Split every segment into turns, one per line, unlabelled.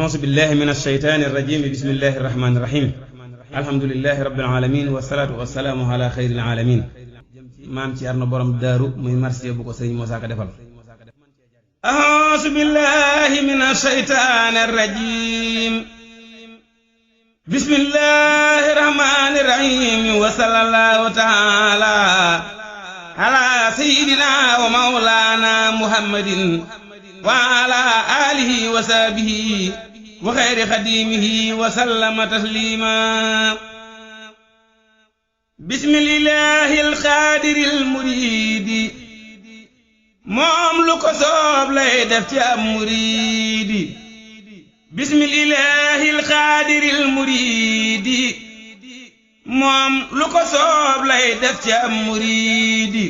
أعوذ بالله من الشيطان الرجيم بسم الله الرحمن الرحيم الحمد لله رب العالمين والصلاة والسلام على خير العالمين maam Thierno borom daaru muy marché bu ko sëriñ Moussa Ka defal أعوذ بالله من الشيطان الرجيم بسم الله الرحمن الرحيم وصلى الله تعالى على سيدنا ومولانا محمد وعلى آله وصحبه وخير خديمه وسلم تسليما بسم الله القادر المريد moom lu ko soob lay def ci ab muriidi bismillahi alqaadiri almuriidi moom lu ko soob lay def ci ab muriidi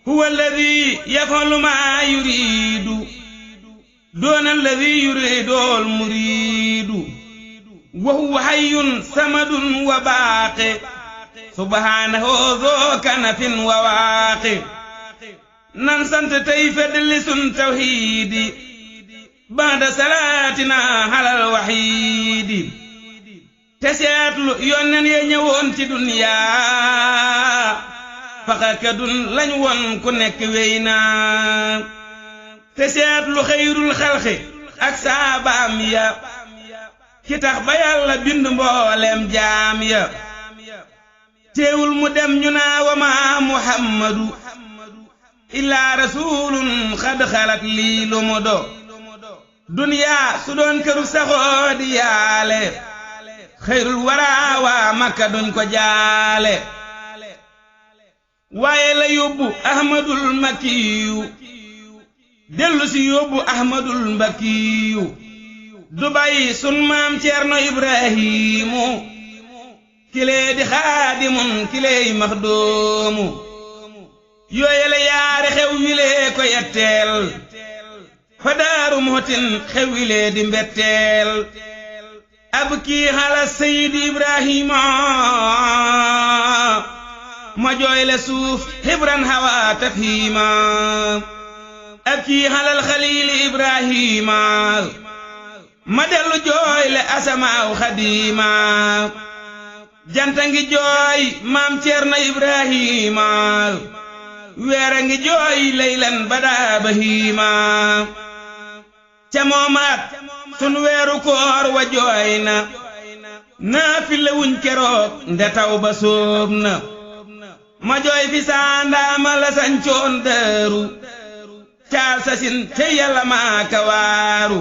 huwa alladi yafalu maa yuriidu doona alladi yuriidu almuriidu wa huwa hayyun samadun wa baaqi subhaanahu zoo kanafin wa waaqi nan sant tey feddali sun tawhiidi baada salaatina halal wahiidi te seetlu yónneen ya ñëwoon ci duniyaa faxakadun lañ woon ku nekk wey naa te seetlu xayrul xalqi ak saabaam ya ki tax ba yàlla bind mboolem jaam ya teewul mu dem ñu naa wa maa muhammadu illaa rasulun xad xalat lii lu mu do duniyaa su doon këru saxoo di yaale xayrul waraa waa makka duñ ko jaale waaye la yóbbu ahmadul makiyu dellu si yóbbu ahmadul mbakiyu du bàyyi sun maam ceerno ibrahimu kilee di xaadimun kileey maxdoomu yooyale yaari xew wilee ko yetteel fa daaru muhtin xew wilee di mbetteel ab kii xala sayidi ibrahima ma jooyle suuf xibran hawa tafhima ab kii xalal xaliili ibrahima ma dellu jooyle asamaaw xadima janta ngi jooy maam ceerno ibrahima weera ngi jooy laylan badaa bahiima ca moomaat sun weeru koor wa jooy na naafile wuñ keroog nde taw ba soob na ma jooy fi saandaama la sancoon daaru caal sasin te yàlla maaka waaru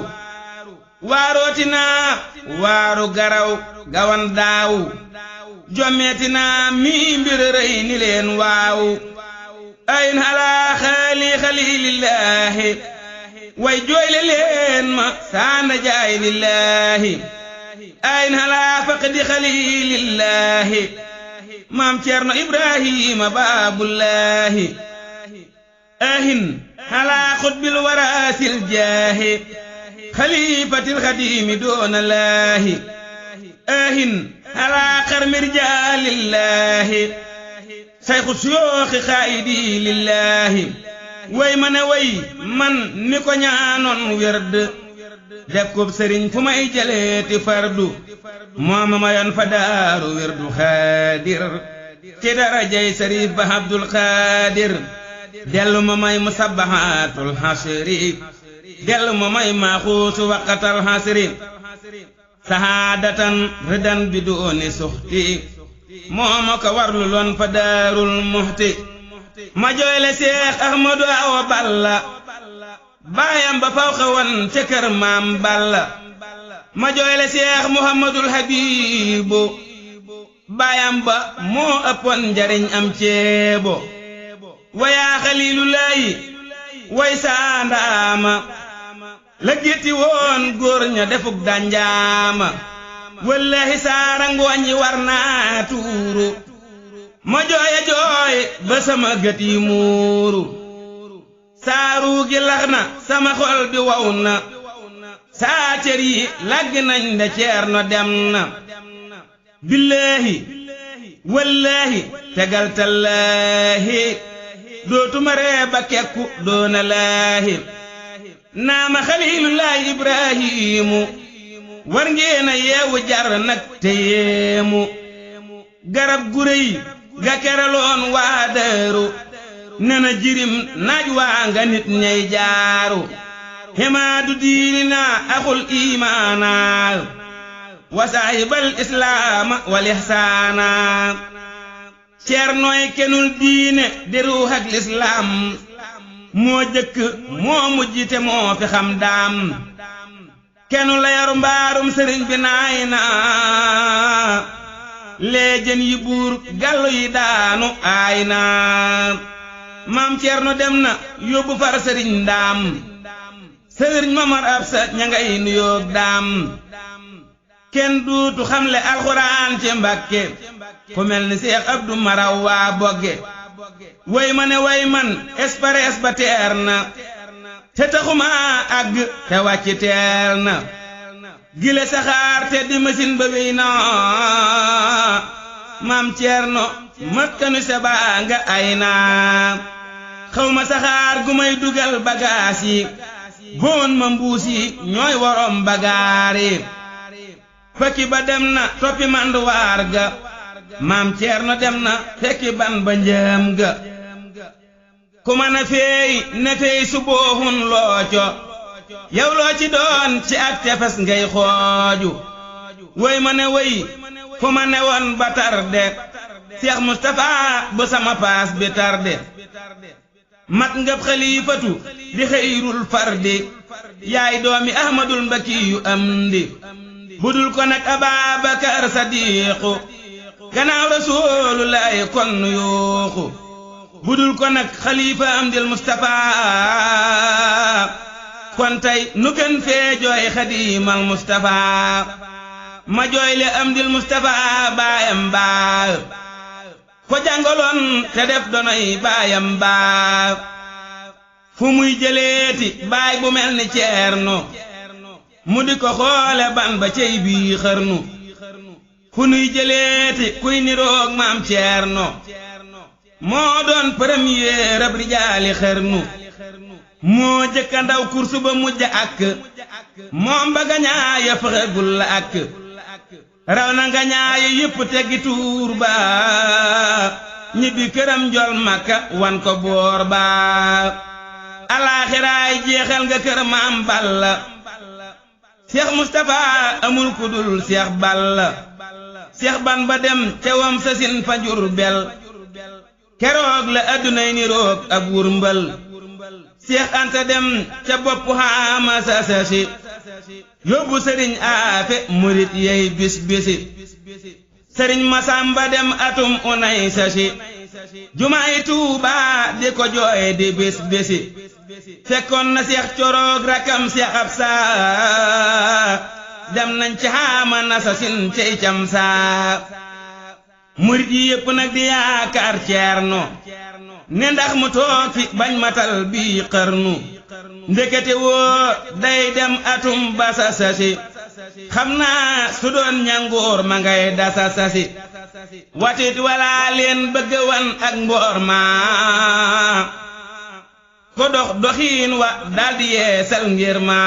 waarootinaa waaru garaw gawan daawu jommeetinaa mii mbir rëy ni leen waawu ayin halaa xaali xaliilillaahi way jooyle leen ma saana jaay lillaahi ayin halaa faqdi xaliilillaahi maam ceerno ibrahima baabullaahi ahin halaa xutbil waraasil jaahi xaliifatil xadiimi doonallaahi ahin halaa xarmi rijaalillaahi sayxu suyooxi xaayidi lillaahi way ma ne way man ni ko ñaanoon werd def ko sëriñ fu may jaleeti fardu mooma mayoon fa daaru werdu xaadir ci darajay sariif ba abdul xaadir dellu ma may musabbaxaatul xasri dellu ma may maaxuusu waqatal xasri sahaadatan ridan bi dooni suxti mooma ko warlu loon fa daarul muxti ma jooyle seex ahmadu awa balla baayam ba faw xawan ca kër maam balla ma jooyle seex muhammadul habibu baayam ba moo ëppoon njariñ am ceebo wayaa xaliilulaayi way saandaama la gétti woon góor ña defuk danjaama wallahi saara ngooñi war naa tuuru ma jooya jooy ba sama gët yi muuru saaru gi lax na sama xol bi waw na saa cër yi lagg nañ nde ceerno dem na billaahi wallaahi tegal tallaahi dootuma ree ba kekku doona laahi naama xaliilullaahi ibrahimu war ngeen a yeewu jar nag te yéemu garab gu rëy ga keraloon waa Daaru nena jirim naaj waa nga nit ñay jaaru himaadu diinina axul imaana wa saahibal islaama wal ihsaana ceernooy kenul diine di ruux ak lislaam moo jëkk moo mujj te moo fi xam daam kenu la yor mbaarum sëriñ bi naay na leejën yi buur gàllu yi daanu aay na maam ceerno dem na yóbbu far sëriñ ndaam sëriñ Mamar Absa ña ngay nuyoog daam kenn duutu xamle alxuraan ci Mbàkke ku mel ni Seex Abdu Maraw waa Bogge way ma ne way man espares ba teer na te taxuma àgg te wàcc teer na gile saxaar te di machine ba wéy na maam Ceerno makkanu sa baa nga ay na xawma saxaar gu may dugal bagaas yi boon ma mbuus yi ñooy worom bagaar yi fakki ba dem na toppi manduwaar ga maam Ceerno dem na fekki ban ba njëm ga ku mën a feey ne feey su boohun looco yow loo ci doon ci ak tefes ngay xooju woy ma ne woy fu ma ne woon ba tarde Seex Mustapha bu sama paas bi tarde mat ngab xalifatu di xëyrul fardi yaay doomi Ahmadul Mbakiyu am ndi budul ko nag Ababakar Sadiqu gannaaw Rasulullahi kon nu yuuxu budul ko nag xalifa Amdil Mustafa kon tey nu gën fee jooy Xadimal Mustafa ma jooyle Amdil Mustafa baayam baa ko jàngaloon te def donoy baayam baa fu muy jëleeti baay bu mel ni Ceerno mu di ko xoole ban ba cey bii xërnu fu nuy jëleeti kuy niroog maam Ceerno moo doon premier ab rijaali xërnu moo jëkka ndaw kursu ba mujj ak moom ba gañaaya fexegul la ak raw na gañaaya yépp teggi tuur ba ñibbi këram njol Makka wan ko boor ba alaaxiraay jeexal nga kër maam Balla Seex Mustapha amul kudul Seex Balla Seex ban ba dem ca wam sasin fa Jurbel keroog la addunay ni roog ab wurmbal Seex Anta dem ca boppu xaama sasasi yóbbu sëriñ aafe murit yey bis bisi sëriñ Masamba dem atum unay sasi jumaay Tuubaa di ko jooy di bis bisi fekkoon na Seex Coroog rakam Seex Absa dem nañ ci xaama nasasin cey cam saa murit yi yépp nag di yaakaar Ceerno ne ndax mu toog fi bañ matal bii xarnu ndekete woo day dem atum basa sasi xam naa su doon ñangoor ma ngay dasa sasi watit wala leen bëgg wan ak mboor ma ko dox doxiin wa daldi yeesal ngir ma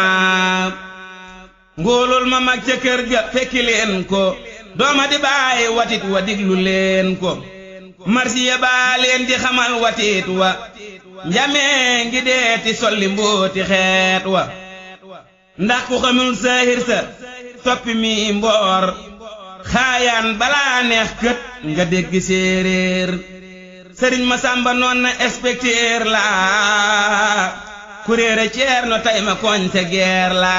ngóolul ma mag ca kër ga fekki leen ko dooma di bàyyi watit wa diglu leen ko marsiya baa leen di xamal watit wa njamee ngi deeti solli mbooti xeet wa ndax ku xamul saahir sa toppi mi mboor xaayaan balaa neex kët nga dégg séeréer sëriñ Masamba noon na inspecteur la kuréere Ceerno tay ma koñte geer la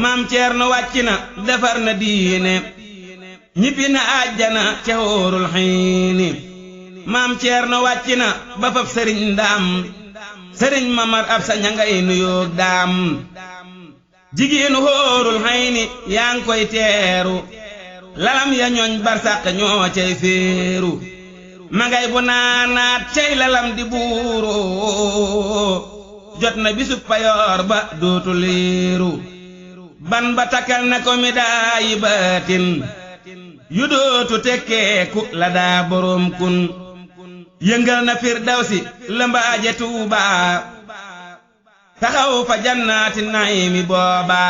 maam Ceerno wàcc na defar na diine ñibbi na àjjana ca hóorul xiini maam Ceerno wàcc na ba fab sëriñ ndaam sëriñ Mamar Absa ña ngay nuyoog daam jigéenu hóorul xiini yaa ngi koy teeru lalam ya ñooñ barsàq ñoo cay féeru ma ngay bu naanaat cay lalam di buuru jot na bisub payoor ba dootu liiru ban ba takkal na ko mi daayi baatin yu dootu tekkeeku la daa boroom kun yëngal na Firdawsi lëmbaaje Tuubaa taxaw fa jannaati naymi booba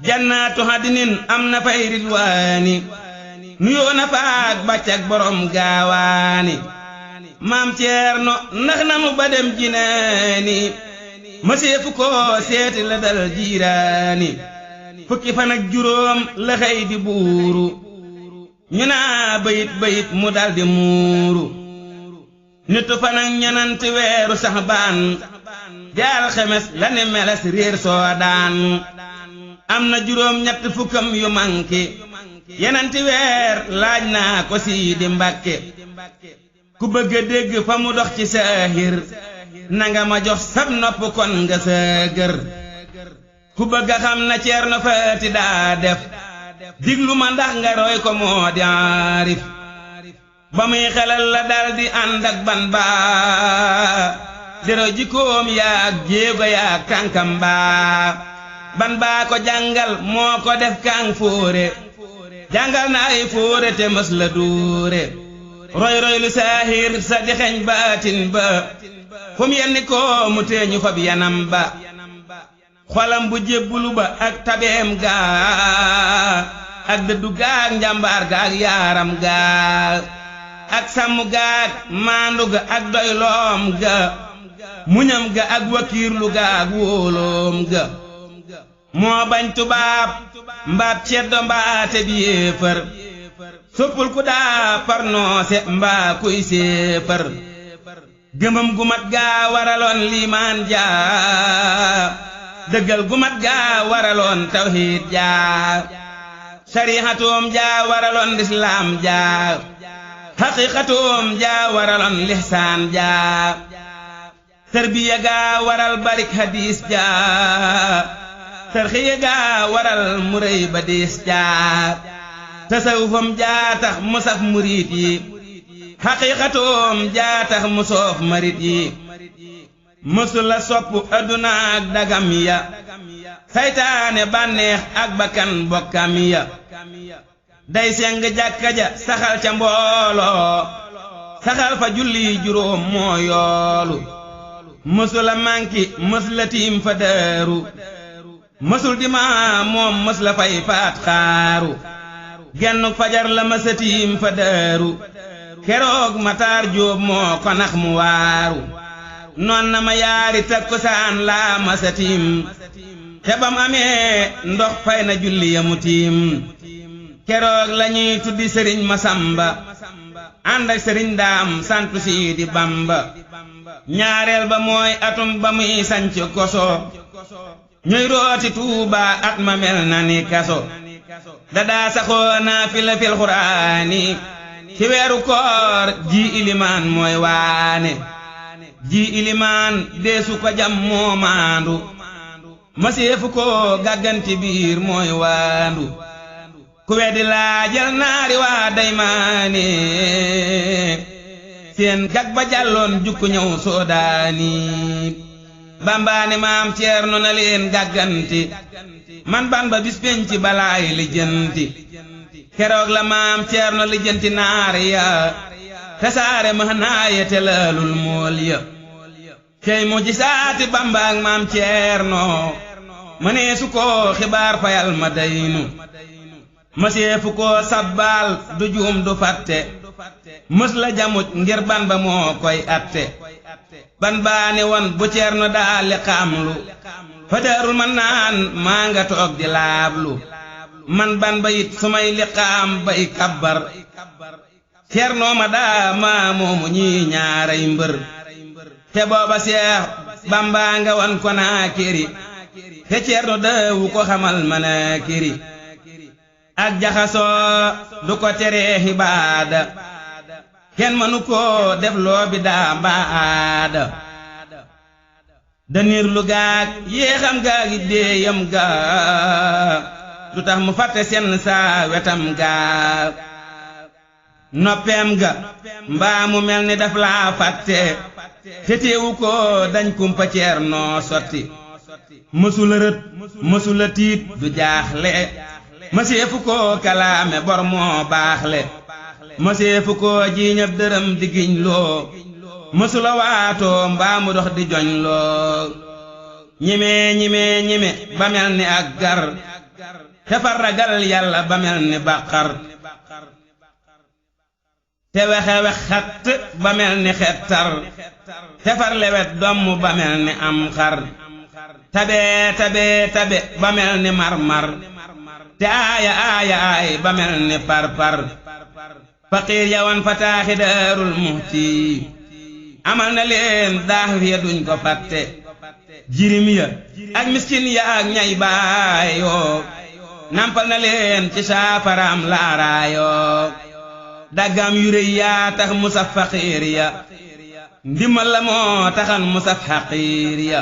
jannaatu hadinin am na fay ridwaani nuyoo na faak bàccak borom gaawaani maam Ceerno nax nanu ba dem jinaani mëseefu ko seeti la dal jiiraani fukki fan ak juróom la xëy di buuru ñu naa bayit mu daldi muuru nitu fan ak ñenanti weeru Saxbaan jaal xemes la ni meles réer soodaan am na juróom ñett fukkam yu manki yenanti weer laaj naa ko Siidi Mbàkke ku bëgg a dégg fa mu dox ci saahir nanga ma jox sab nopp kon nga sëgër ku bëgg a xam na Ceerno Faati daa def diglu ma ndax nga roy ko moo di aarif ba muy xelal la daldi ànd ak ban baa dero jikkoom yaak jéego yaak tànkam baa ban baa ko jàngal moo ko def kàng fóore jàngal na ay fóore te mës la dóore roy lu saahir sa dixeñ baatin ba fum yenni ko mu teeñu fab yanam ba xolam bu jébbulu ba ak tabeem gaa ak dëddu gaak njàmbaar gaak yaaram gaa ak sàmm gaak maandu ga ak doyloom ga muñam ga ak wakiirlu gaak wóoloom ga moo bañ tubaab mbaab ceddo mbaate bi yéefar soppul ku daa parnoose mbaa kuy séefar gëmam gu mat gaa waraloon liimaan jaa dëggal gu mat gaa waraloon tawhiid jaa sariixatoom jaa waraloon lislaam jaa haqiiqatoom jaa waraloon lihsaan jaa tarbiya gaa waral barik hadiis jaa tarxiya gaa waral muray ba diis jaa tasawufam jaa tax mu saf murit yi haqiiqatoom jaa tax mu soof marit yi mësula sopp adduna ak dagam ya saytaane bànneex ak bakkan bokkam ya day seng jàkka ja saxal ca mbooloo saxal fa julli juróom moo yoolu mësula manki mësula tiim fa daaru mësul dima moom mësula fay faat xaaru genn fajar la mësa tiim fa daaru keroog Mataar Jóob moo ko nax mu waaru noon na ma yaari takkusaan laa mësa tiim te bam amee ndox fay na julli ya mu tiim keroog lañuy tuddi sëriñ Masamba ànd ak sëriñ Daam santu Siidi Bamba ñaareel ba mooy atum ba muy sanc Koso ñuy rooti Tuuba at ma mel na ni kaso dadaa saxoo naafila fil Qur'aani ci weeru koor ji ilimaan mooy waane ji ilimaan deesu ko jam moo maandu maseefu ko gàgganti biir mooy waandu ku weddi laajal naari waa daymaane seen gag ba jàlloon jukku ñëw soodaani bambaane maam Ceerno na leen gàgganti man Bamba bis penc balaay lijjanti keroog la maam Ceerno lijjanti naari ya tasaare ma naaya te laalul mool ya cey mu gisaati Bamba ak maam Ceerno mëneesu ko xibaar fayal ma daynu mëseefu ko sabbaal du juum du fàtte mës la jamuj ngir ban ba moo koy atte ban baane won bu Ceerno daa liqaamlu fa daarul man naan maa nga toog di laablu man ban ba it sumay liqaam bay kabbar Ceerno ma daa maa moomu ñi ñaaray mbër te booba Seex Bamba nga won ko naa kiri te Ceerno daawu ko xamal mana kiri ak jaxasoo du ko teree xibaada kenn mënu ko def loo bi daa mbaada danir lu gaag yéexam gaag yi déeyam gaag du tax mu fàtte seen saa wetam gaag noppeem ga mbaa mu mel ni daf laa fàtte te teewu ko dañ kumpa Ceerno sotti mësula rët mësula tiit du jaaxle mëseefu ko kalaame bor moo baaxle mëseefu ko jiiñab dërëm di giñ loo mësula waatoo mbaa mu dox di joñ loo ñime ba mel ni ak gar te far ragal yàlla ba mel ni bàqar te wexe wexat ba mel ni xettar te far lewet domm ba mel ni am xar tabe ba mel ni marmar te aay ba mel ni parpar faqiir yawan fa taaxi Daarul Muhti amal na leen daax ya duñ ko fàtte jirim ya ak miskin ya ak ñay baayoo nampal na leen ci saafaraam laaraayoo daggam yu rëy yaa tax mu saf faqiir ya ndimbal la moo taxan mu saf xaqiir ya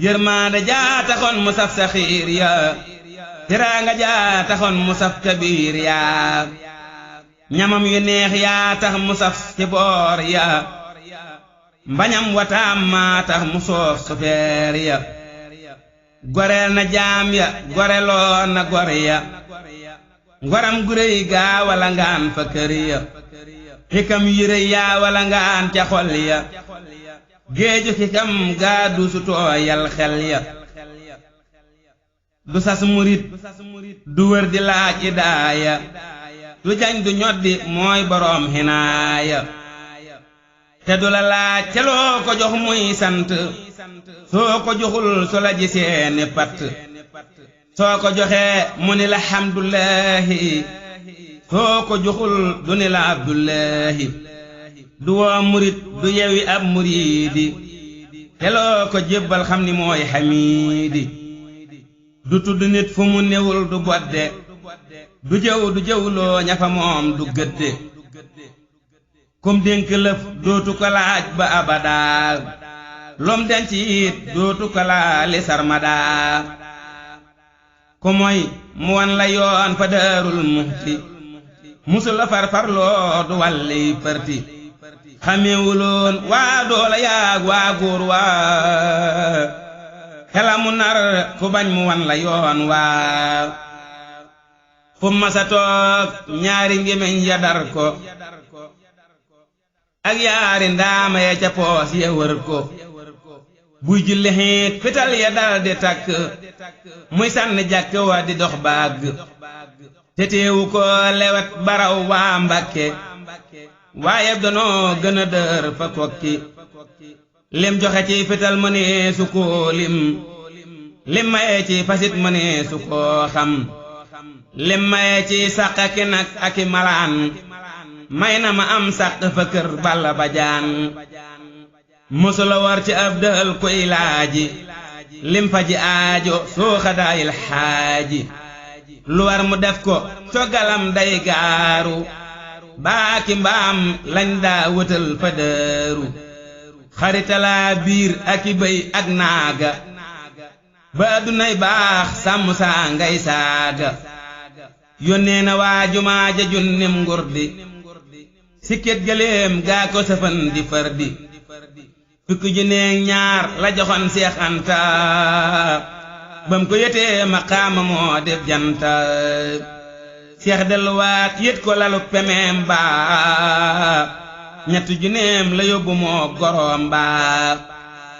yërmaande jaa taxoon mu saf saxiir ya teraanga jaa taxoon mu saf kabiir ya ñamam yu neex yaa tax mu saf ci boor ya mbañam wataam maa tax mu soof sufeer ya goreel na jaam ya goreloo na gor ya ngoram gu réy gaa wala ngaan fa kër ya xikam yu rëy yaa wala ngaan ca xol ya géeju xikam gaa du su tooyal xel ya du sas murit du wër di laaj idaaya du jañ du ñoddi mooy boroom xinaaya te du la laaj te loo ko jox muy sant soo ko joxul su la gisee ni patt soo ko joxee mu ni la hamdullahi soo ko joxul du ni la abdullahi du woo murit du yewi ab muriidi te loo ko jébbal xam ni mooy xamiidi du tudd nit fu mu newul du bodde du jëwloo ñafa moom du gëdde kum dénk lëf dootu ko laaj ba abadaal lom denc it dootu ko laali sarmadaa ku moy mu wan la yoon fa Daarul Muhti musul la farfarloo du walli përti xamewuloon waa doola yaag waa góor waa xelamu nar ku bañ mu wan la yoon waa fu masa toog ñaari ngémeñ ya dar ko ak yaari ndaama ya ca poos ya wër ko buy julli xiit fital ya dal di takk muy sànni jàkk wa di dox baag te teewu ko lewet baraw waa Mbàkke waaye danoo gën a dër fa kokki lim joxe ci fital mënee su koo lim maye ci fasit mënee su koo xam lim maye ci sàq ki nag aki malaan may na ma am sàq fa kër Balla Bajaan mësula war ci ab dël kuy laaji lim fa ji aajo soo xadaayil xaaji lu war mu def ko cogalam day gaaru baaki mbaam lañ daa wëtal fa dëru xaritalaa biir aki bëy ak naaga ba addunay baax sàmm saa ngay saaga yónnee na waa jumaa ja junnim ngurdi sikket gëléem gaa ko safan di fardi fukki junneeg ñaar la joxoon Seex Anta bam ko yetee maqaama moo def janta Seex delluwaat yët ko lalu pemeem ba ñetti junneem la yóbbu moo goroom ba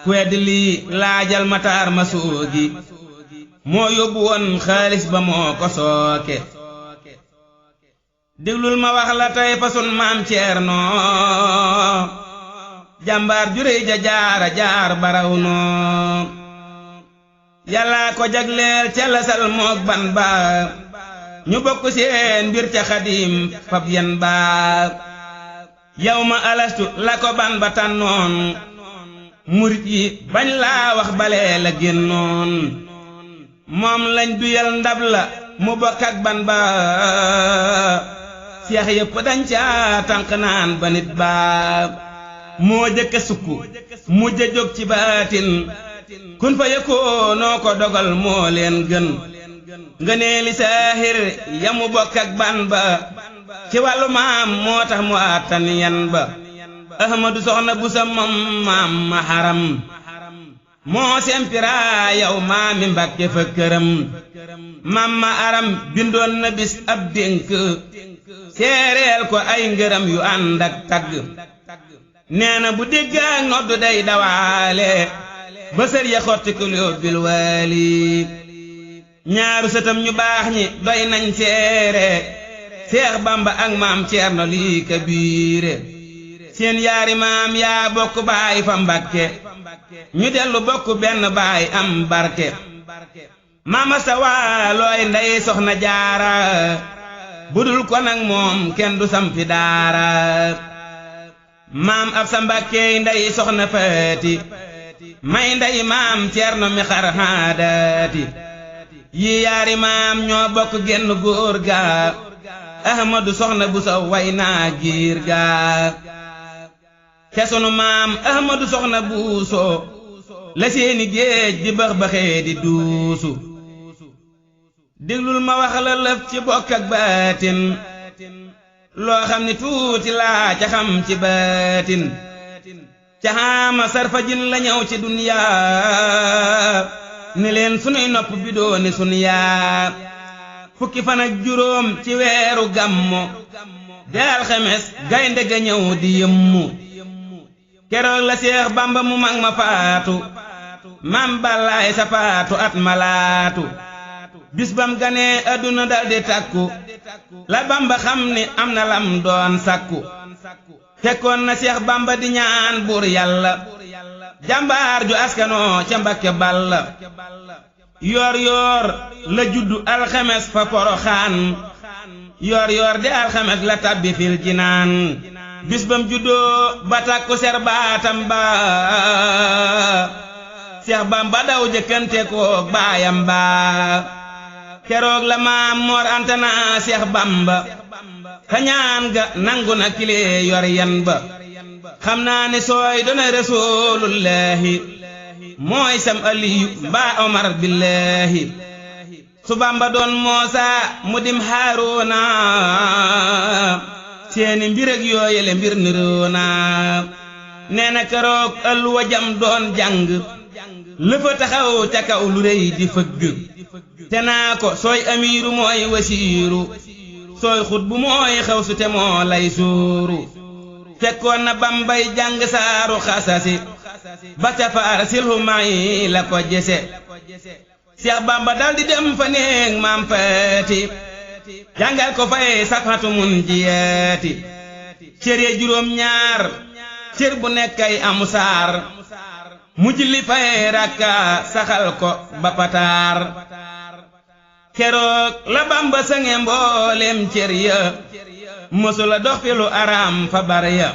ku weddi lii laajal Mataar ma soogi moo yóbbu woon xaalis ba moo ko sooke déglul ma wax la tey fa sun maam Ceerno jàmbaar ju réy ja jaar baraw noo yàlla ko jagleel ca lasal moog ban ba ñu bokk seen mbir ca Xadim fab yan ba yow ma alastu la ko ban ba tànnoon murit yi bañ laa wax balee la génnoon moom lañ duyal ndab la mu bokk ak ban ba seex yépp dañ ca tànk naan ba nit ba moo jëkka sukk mujj a jóg ci baatin kun fa yëkkoo noo ko dogal moo leen gën ngëneeli saahir yamu bokk ak ban ba ci wàllu maam moo tax mu àttan yan ba ahmadu soxna bu sa maam ma xaram moo sempira yow maami Mbàkke fa këram maam ma aram bindoon na bis ab dénk seereel ko ay ngërëm yu ànd ak tagg nee na bu dégg ak noddu day dawaale ba sër ya xotti ko loo bil waali ñaaru sëtam ñu baax ñi doy nañ seere Seex Bamba ak maam Ceerno lii kabiire seen yaari maam yaa bokk baay fa Mbakke ñu dellu bokk benn baay am barke maama sa waalooy ndey soxna jaara budul ko nag moom kenn du sampi daara maam ab sa Mbàkkeey ndey soxna faati may ndey maam Ceerno mi xar haadaati yi yaari maam ñoo bokk genn góor ga Ahmadu soxna bu sa way naa giir ga te sunu maam Ahmadu soxna buuso la seeni géej di bax baxee di duusu déglul ma wax la lëf ci bokk ak baatin loo xam ni tuuti laa ca xam ci baatin ca xaama sarfajin la ñëw ci duniyaa ni leen sunuy nopp bi dooni sunu yaa fukki fan ak juróom ci weeru gammo di alxames gaynde ga ñëw di yëmmu keroog la Seex Bamba mu mag ma faatu maam Balaay sa faatu at malaatu bis bam ganee adduna daldi takku la Bamba xam ni am na lam doon sakku fekkoon na Seex Bamba di ñaan buur yàlla jàmbaar ju askanoo ca Mbakke Balla yoor yoor la juddu alxames fa Poroxaan yoor yoor di alxames la tabbi fil jinaan bis bam juddoo ba takku ser baatam ba Seex Bamba daw jëkkante koog baayam ba keroog la maam Moor Anta naa Seex Bamba kañaan ga nangu na kile yor yan ba xam naa ne sooy doona Rasulullahi mooy sam Aliyu mbaa Omar billahi su Bamba doon Moosa mu dim Haaruna seeni mbir ak yooyele mbir niroona nee na keroog ëlluwa jam doon jàng lëfa taxaw ca kaw lu rëy di fëgg te naa ko sooy amiiru mooy wasiiru sooy xutbu mooy xawsu te moo lay suuru fekkoon na Bambay jàng saaru xasasi ba ca faar silhu may la ko jese Seex Bamba daldi dem fa néeg maam Faati jàngal ko fay safatu mun jiyaati cër ya juróom ñaar cër bu nekkay amu saar mu julli fay rakka saxal ko ba pataar keroog la Bamba sange mboolem cër ya mësula dox fi lu araam fa bar ya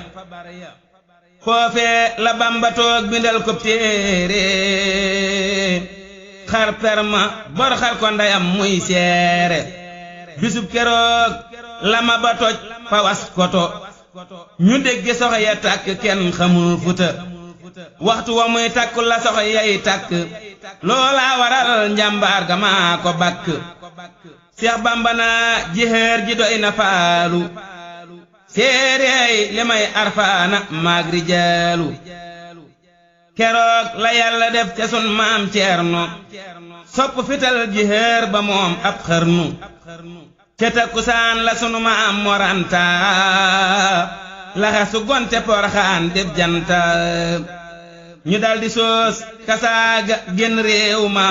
foofee la Bamba toog bindal ko téere xar perma bor xar ko ndeyam muy seere bisub keroog la ma ba toj fa was koto ñu dégg sox ya tàkk kenn xamul futa waxtu wa muy takku la sox yay takk loola waral njàmbaar ga maa ko bakk Seex Bamba naa jiheer ji doy na faalu séeréey li may arfaana maag rijaalu keroog la yàlla def ca sun maam Ceerno sopp fital jiheer ba moom ab xarnu ca takkusaan la sunu maam Mor Anta laxa su gonte Poroxaan def janta ñu daldi soos kasaaga génn réew ma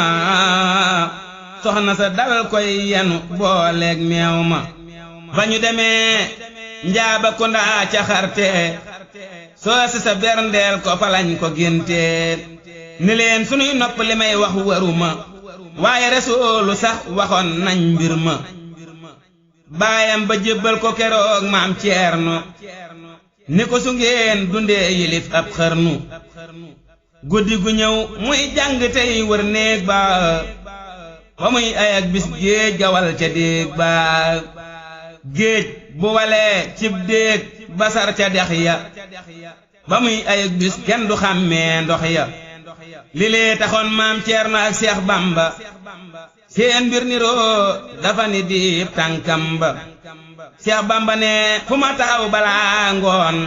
soxna sa dal koy yenu booleeg meew ma ba ñu demee njaaba kundaa ca xarte soosi sa berndeel ko falañ ko génte ni leen sunuy nopp li may wax waruma waaye Rasuulu sax waxoon nañ mbir ma baayam ba jébbal ko keroog maam Ceerno ni ko su ngeen dundee yilif ab xarnu guddi gu ñëw muy jàng tey wër néeg ba muy ay ak bis géej gawal ca déeg ba géej bu walee cib déeg basar ca dex ya ba muy ay ak bis kenn du xàmmee ndox ya li lee taxoon maam Ceerno ak Seex Bamba seen mbir niroo dafa ni diib tànkam ba Seex Bamba ne fu ma taxaw balaa ngoon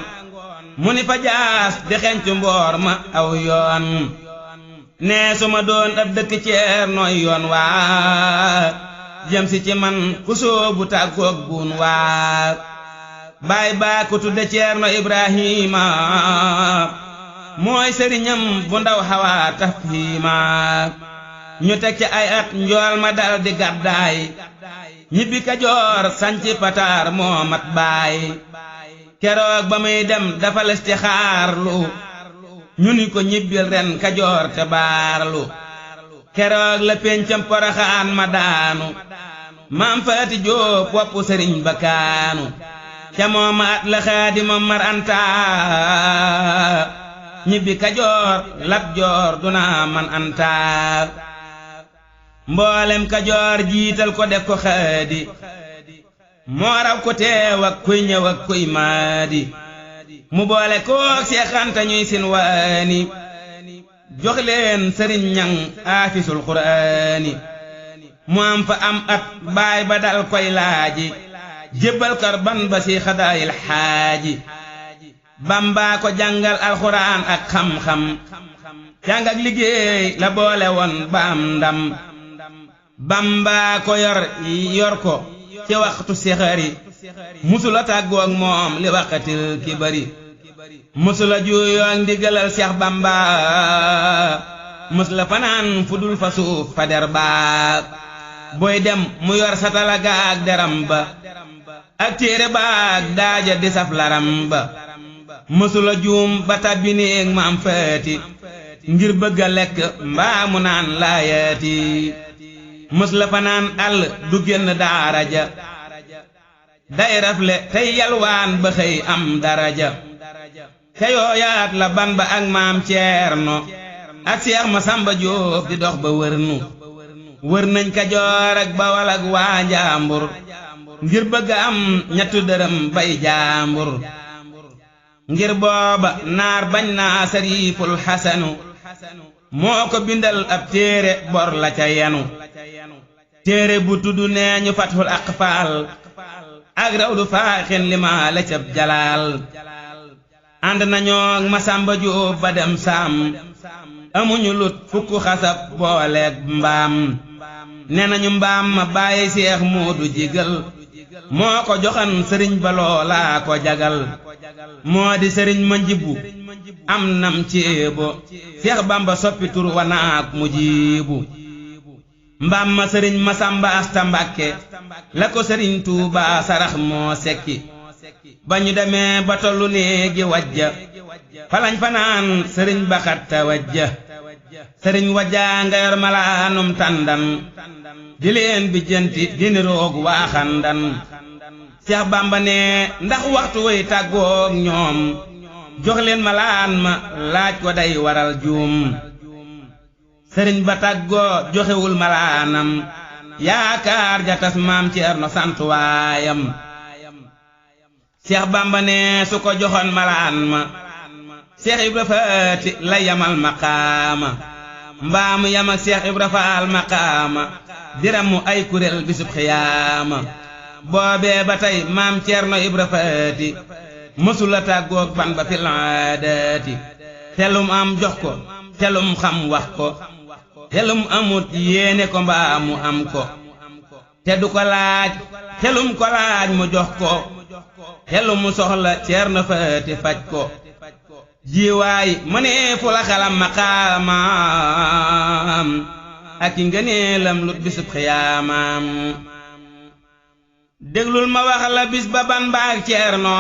mu ni fa jaas di xencu mboor ma aw yoon ne su ma doon ab dëkk Ceernooy yoon waa jëm si ci man ku soobu tàggoog buun waa baay baa ku tudde Ceerno Ibrahima mooy sëriñam bu ndaw xawaa tafhiima ñu teg ci ay at njool ma dal di gàddaay ñibbi Kajoor sanci pataar moo mat baay keroog ba muy dem dafa listixaarlu ñu ni ko ñibbil ren Kajoor te baarlu keroog la péncam Poroxaan ma daanu maam Faati Jóob woppu sëriñ ba kaanu ca mooma at la Xaadima Mar Anta ñibbi Kajoor Lat Joor duna man Anta mboolem Kajoor jiital ko def ko xaadi moo raw ko teew ak kuy ñëw ak kuy maadi mu boole kook Seex Anta ñuy sin waani jox leen sëriñ ñang aafisul quraani mu am fa am at baay ba dal koy laaji jébbal karban ba si xadaayil xaaji Bamba ko jàngal alxuraan ak xam-xam jàng ak liggéey la boole woon ba am ndam Bamba ko yor ko ci waxtu sixari musula tàggoog moom li waqatil kibari musula juuyoo ndigalal Seex Bamba musula fanaan fudul fa suuf fa der baa boy dem mu yor satala gaag deram ba ak téere baag daaja di saf laram ba musula juum ba tabbi néeg maam Faati ngir bëgga lekk mbaa mu naan laayaati musula fanaan àll du génn daara ja day rafle tey yalwaan ba xëy am daraja ca yooyaat la ban ba ak maam Ceerno ak Seex Masamba Jóob di dox ba wërnu wër nañ Kajoor ak Bawal ak waa Njaambur ngir bëgg am ñettu dërëm bay jaambur ngir booba naar bañ naa Sariiful Xasanu moo ko bindal ab téere bor la ca yanu téere bu tuddu nee ñu Fathul Aqfaal ak Rawdu Faaxin lima la cab jalaal ànd nañoo Masamba Jóob ba dem saam amuñu lut fukk xasab booleeg mbaam nee nañu mbaam ma bàyyi Seex Moodu Jigal moo ko joxan sëriñ ba loola ko jagal moo di sëriñ ma njibbu am nam ceebo Seex Bamba soppi tur wa naak mu jiibu mbaam ma sëriñ Masamba Asta Mbàkke la ko sëriñ Tuuba sarax moo sekki ba ñu demee ba tollu néegi wajja falañ fanaan sëriñ Baxatta wajja sëriñ wajja nga yor malaanum tàndan di leen bi jënti dini roog waaxandan Seex Bamba ne ndax waxtu way tàggoog ñoom jox leen malaan ma laaj ko day waral juum sëriñ ba tàggoo joxewul malaanam yaakaar ja tas maam Ceerno sant waayam Seex Bamba ne su ko joxoon malaan ma Seex Ibra Faati la yamal maqaama mbaamu yam ak Seex Ibra Faal maqaama diramu ay kuréel bisub xiyaama boobee ba tey maam Ceerno Ibra Faati mësula tàggoog ban ba fil aadaati telum am jox ko telum xam wax ko telum amut yéene ko mbaa mu am ko te du ko laaj telum ko laaj mu jox ko telum mu soxla Ceerno Faati faj ko jiwaay mënee fu la xalam maqaamaam ak i ngëneelam lut bisub xiyaamaam déglul ma wax la bis ba ban baag Ceerno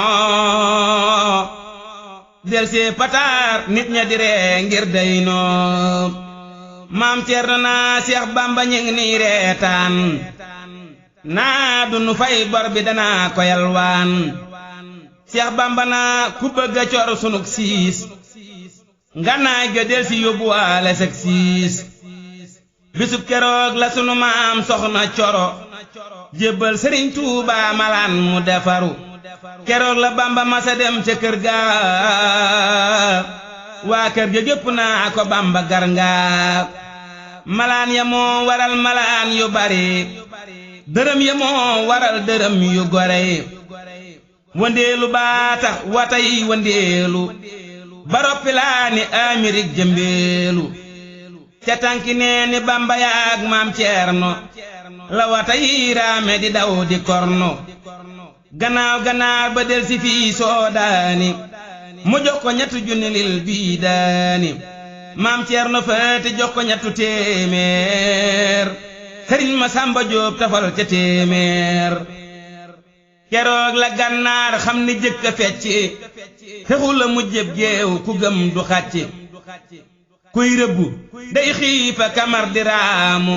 del see pataar nit ña di ree ngir daynoo maam Ceerno naa Seex Bamba ñing ni reetaan naa du nu fay bor bi danaa ko yalwaan Seex Bamba naa ku bëgg a cor sunug siis nganaay ga del si yóbbuwaale seg siis bisub keroog la sunu maam soxna coro jébbal Sëriñ Tuuba malaan mu defaru keroog la Bamba masa dem ca kër ga waa kër ga gépp naa ko Bamba gar nga malaan ya moo waral malaan yu bari dërëm ya moo waral dërëm yu gore wëndeelu baa tax watay wëndeelu baroppi laa ni Amerik jëmbeelu ca tànki nee ni Bamba yaag maam Ceerno la watay raame di daw di korno gannaaw ganaar ba del si fii soodaani mu jox ko ñetti junni lil bii daani maam Ceerno Faati jox ko ñettu téeméer sëriñ Masamba Jóob tafal ca téeméer keroog la gànnaar xam ni jëkk a fecci fexul la mujjëb géew ku gëm du xàcci kuy rëbbu day xiifa kamar di raamu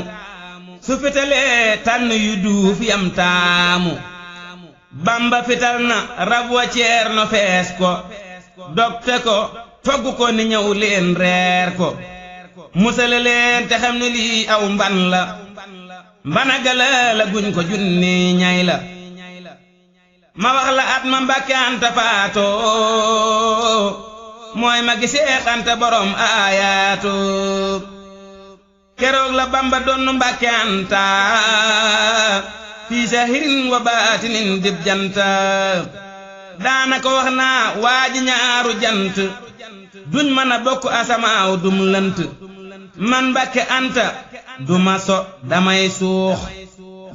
su fitalee tànn yu duuf yam taamu Bamba fital na rab wa Ceerno fees ko dogte ko togg ko ni ñëw leen reer ko musale leen te xam ne lii aw mban la mbanagala la guñ ko junni ñay la ma wax la at ma Mbàkke Anta faatoo mooy ma gi Seex Anta borom aayaatu keroog la Bamba doon Mbàkke Anta fii sahirin wa baatinin dib janta daana ko wax naa waaji ñaaru jant duñ mën a bokk asamaaw dum lënt man Mbàkke Anta duma so damay suux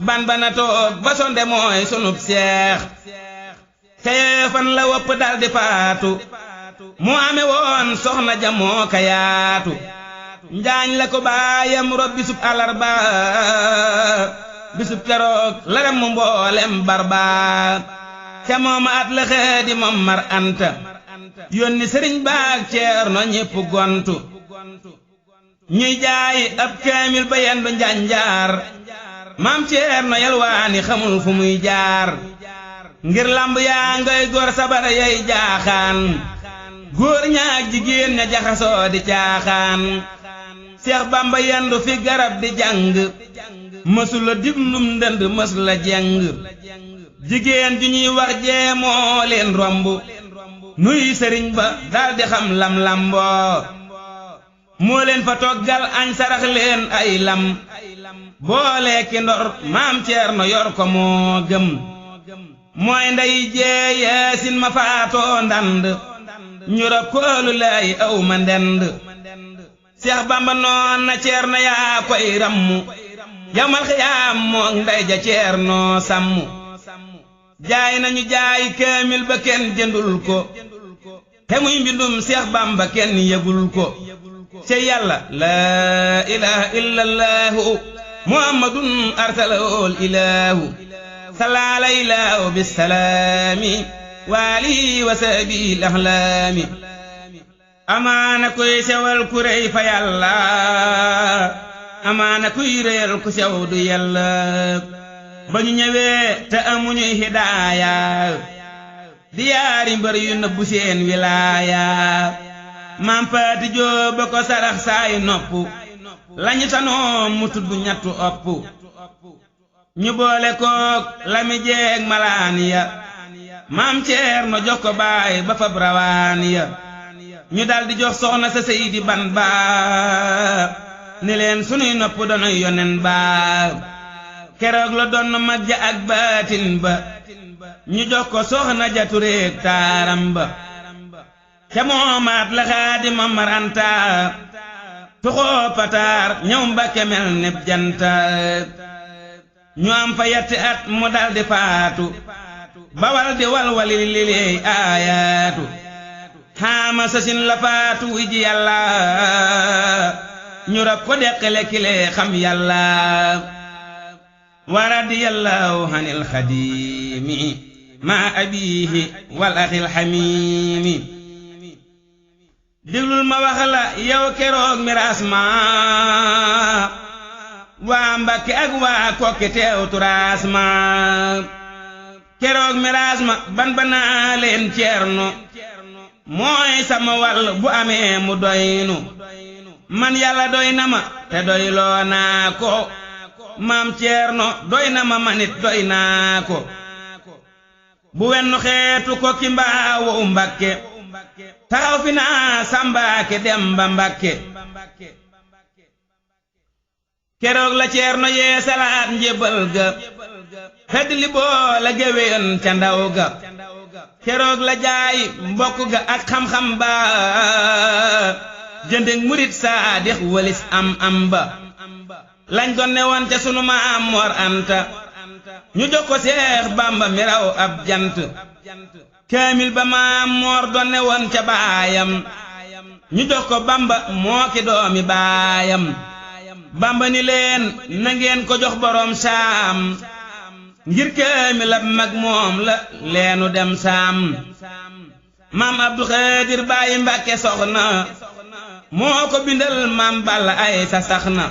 ban bana toog ba sonde mooy sunub seex teye fan la wopp daldi faatu mu ame woon soxna jamoo ka yaatu njaañ la ko baayam rob bisub alarba bisub keroog la dem mu mboolem barba ca mooma at la xeedi moom Mar Anta yónni sëriñ baag Ceerno ñépp gontu ñuy jaayi ab kaamil ba yendu njanjaar maam Ceerno yalwaani xamul fu muy jaar ngir lamb yaa ngay góor sabar yay jaaxaan góor ñaak jigéen ña jaxasoo di caaxaan Seex Bamba yendu fi garab di jàng mësula diglum ndënd mësula jeng jigéen ju ñuy wax jeemoo leen romb nuy sëriñ ba daldi xam lam lamboo moo leen fa toggal añ sarax leen ay lam boole ki ndor maam Ceerno yor ko moo gëm mooy ndey jee Yaasin ma faatoo ndand ñu rob koolu lay aw ma ndend Seex Bamba noon na Ceerno yaa koy rammu yawmal xiyaam mook ndey ja Ceerno sàmmu jaay nañu jaay kaamil ba kenn jëndul ko te muy mbindum Seex Bamba kenn yëgul ko ci yàlla laa ilaaha illallahu muhammadun arsalahul ilaahu salaala ilaahu bisalaami waalihi wa sahbihi ahlaami amaana kuy sewal ku rëy fa yàlla amaana kuy réyal ku sew du yàlla ba ñu ñëwee te amuñu hidaaya di yaari mbër yu nëbbu seen wilaaya maam Faati Jóob ba ko sarax saay nopp lañu tanoo mu tudd ñattu opp ñu boole kook lami jeeg malaan ya maam Ceerno jox ko baay ba fab rawaan ya ñu daldi jox soxna sa Seydi Ban ba ni leen sunuy nopp donoy yonen ba keroog la doon mag ja ak baatin ba ñu jox ko soxna ja tureek taaram ba ca moomaat la Xaadima Mar Anta tuxoo pataar ñëw Mbàkke mel neb janta ñu am fa yetti at mu daldi faatu bawal di walwali lileey aayaatu xaama sasin la faatu wi ji yàlla ñu rab ko deqale kilee xam yàlla wa radiyallahu anil xadiimi ma abiihi wal axil xamiimi diglul ma wax la yow keroog miraas ma waa Mbàkke ak waa Kokki teew turaas ma keroog miraas ma ban banaa leen Ceerno mooy sama wàll bu amee mu doynu man yàlla doy na ma te doyloo naa ko maam Ceerno doy na ma manit doy naa ko bu wennu xeetu Kokki mbaa wow Mbàkke taxaw fi naa Sambaake Demba Mbàkke keroog la Ceerno yee salaat njébbal ga fedd li boole géwéen ca ndaw ga keroog la jaay mbokk ga ak xam-xam ba jëndeg murit saadix walis am ba lañ doon ne woon ca sunu maam Mor Anta ñu jox ko Seex Bamba mi raw ab jant kaamil ba maam Mor doon ne woon ca baayam ñu jox ko Bamba moo ki doomi baayam Bamba ni leen na ngeen ko jox boroom saam ngir kaamil ab mag moom la leenu dem saam maam Abdu Xaadir Baay Mbàkke soxna moo ko bindal maam Balla ay sa sax na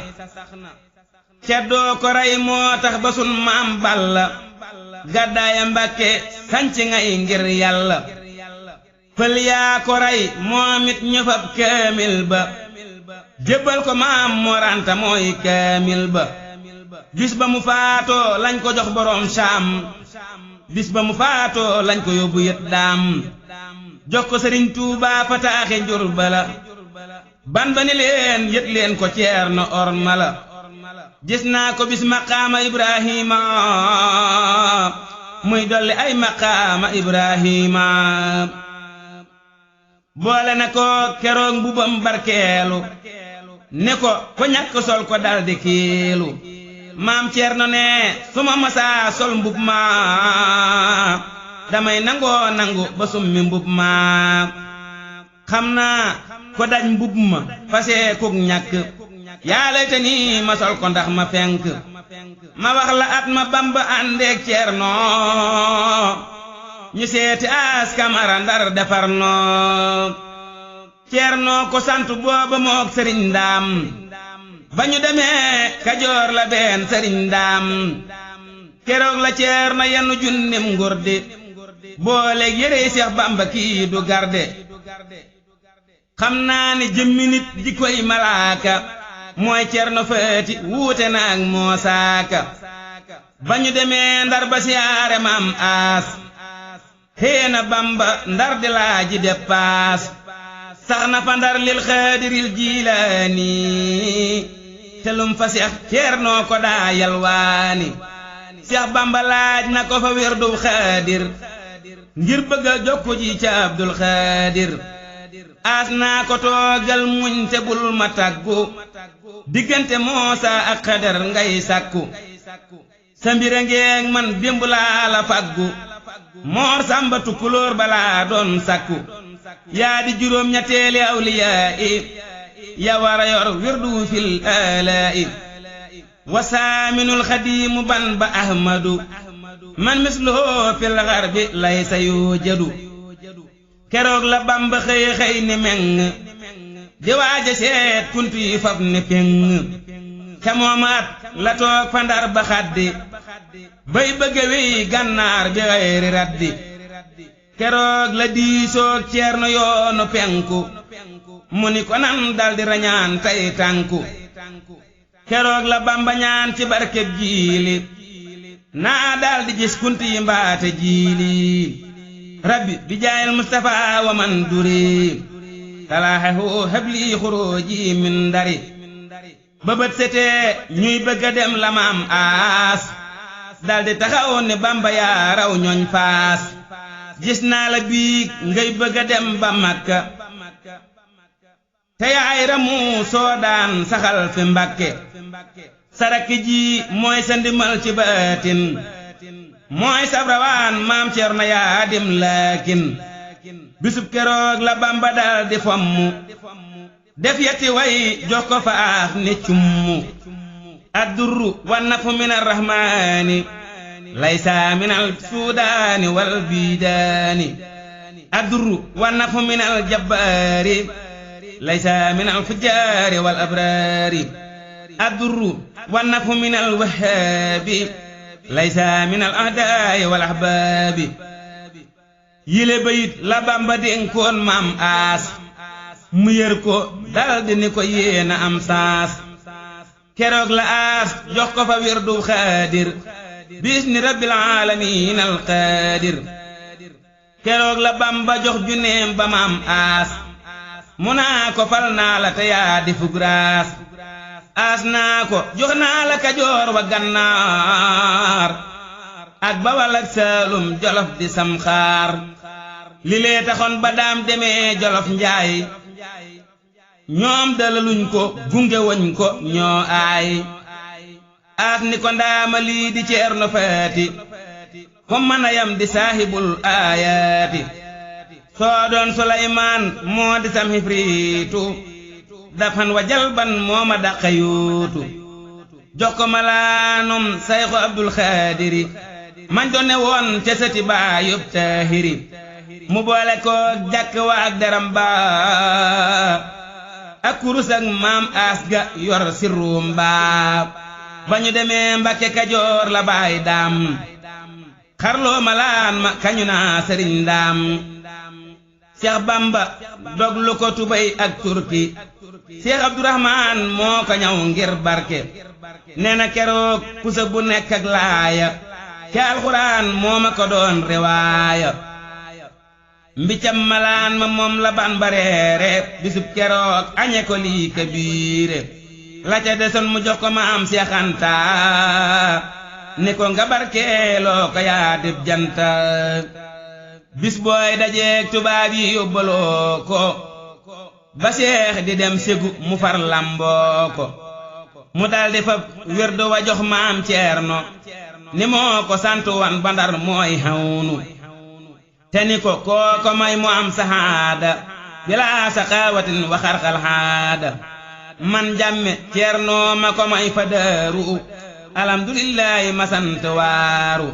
ceddoo ko rey moo tax ba sun maam Balla gàddaaya Mbàkke sanc ngay ngir yàlla pël yaa ko rey moom it ñu fab kaamil ba jébbal ko maam Mor Anta mooy kaamil ba bis ba mu faatoo lañ ko jox boroom saam bis ba mu faatoo lañ ko yóbbu yët daam jox ko Sëriñ Tuubaa fa taaxi Njurbala ban ba ni leen yët leen ko Ceerno ormala gis naa ko bis maqaama Ibrahima muy dolli ay maqaama Ibrahima boole na ko keroog mbubam barkeelu ne ko ñàkk sol ko daldi kiilu maam Ceerno ne suma masaa sol mbub ma damay nangoo nangu ba summi mbub ma xam naa ko daj mbub ma fasee kuk ñàkk yaa layta ni ma sol ko ndax ma fenk ma wax la at ma Bamba àndeek Ceerno ñu seeti as kamara Ndar defar noo Ceerno ko sant booba mook Sëriñ Ndaam ba ñu demee Kajoor la benn Sëriñ Ndaam keroog la Ceerno yenu junnim ngurdi booleeg yérey Seex Bamba kii du garde xam naa ni jëmmi nit di koy malaaka mooy Ceerno Faati wuute naag moosaaka ba ñu demee Ndar ba siyaare maam aas xéena Bamba Ndar di laaji deppaas sax na fa Ndar lil Xaadiril Jilaani telum fa Seex Ceerno ko daa yalwaani Seex Bamba laaj na ko fa wirdu Xaadir ngir bëgg a jokku ji ca Abdul Xaadir aas naa ko toogal muñ te bul ma tàggu diggante Moosa ak Xadar ngay sàkku sa mbir a ngeeg man démb laa la faggu Moor Samba Tukulóor balaa doon sàkku yaa di juróom ñetteeli awliyaa i ya wara yor wirdu fil alaa i wa saaminul xadiimu ban ba Ahmadu man misluhu fil garbi laysa yujadu keroog la Bamba xëy ni meng di waaja seet kuntu yi fab ne peng ca moomaat la toog fa Ndar ba xaddi bay bëgga wey gànnaar bi xayri raddi keroog la diisoog Ceerno yoonu penku mu ni ko nan daldi rañaan tay tànku keroog la Bamba ñaan ci barkeb jiili naa daldi gis kuntu yi mbaate jiili rabbi bi jaayil Mustafa wa man duri talaaxehu habli xuruji min Ndari ba bët setee ñuy bëgga dem la maam aas daldi taxaw ne Bamba yaa raw ñooñ faas gis naa la biig ngay bëgga dem ba Makka te yaay ramu soo daan saxal fi Mbàkke saraki ji mooy sa ndimal ci baatin mooy sabrawaan maam Ceerno yaa dim laakin bisub keroog la Bamba dal di fomm def yetti way jox ko fa aax ne cummu addurru wan nafu min arrahmaani laysa min al suudaani wal biidaani addurru wan nafu min al jabbaari laysa min al fujjaari wal abraari addurru wan nafu min al wahhaabi laysa min al ahdaa'i wal ahbaabi yile bayit la Bamba dénkoon maam aas mu yër ko daldi ni ko yéena am saas keroog la aas jox ko fa wirdu Xaadir bisni rabbil aalamiin al qaadir keroog la Bamba jox juneem ba maam aas mu naa ko fal naa la te yaa di fugraas aas naa ko jox naa la Kajoor wa Gannaar ak Bawal ak Saalum Jolof di Samxaar li lee taxoon ba daam demee Jolof Njaay ñoom dalaluñ ko gunge woñ ko ñoo aay aas ni ko ndaama lii di Ceerno Faati ko mën a yam di saahibul aayaati soo doon Sulaymaan moo di sam xifriitu dafan wa jalban moo ma dàqa yuutu jox ko malaanum sayxu Abdul Xaadiri mañ doon ne woon ca sëti baayub Taahiri mu boole ko jàkk wa ak deram ba ak kurus ak maam aas ga yor sirruum ba ba ñu demee Mbakke Kajoor la baay daam xarloo malaan ma kañu naa sëriñ daam Seex Bamba doglu ko tubay ak turki Seex Abdurahmaan moo ko ñaw ngir barke nee na keroog pusa bu nekk ak laaya ca alxuraan moo ma ko doon riwaaya mbicam malaan ma moom la ban bareere bisub keroog añe ko lii kabiire la ca desoon mu jox ko maam Seex Anta ni ko nga barkeeloo ko yaa dib janta bis booy dajeeg tubaab yi yóbbaloo ko ba Seex di dem Ségu mu far lamboo ko mu daldi fa wirdu wa jox maam Ceerno ni moo ko sant wan ba Ndar mooy xawnu te ni ko kooko may mu am saxaada bilaa saxaawatin wa xarxal xaada man jàmme Ceerno ma ko may fa Daaru alhamdulillahi ma sant waaru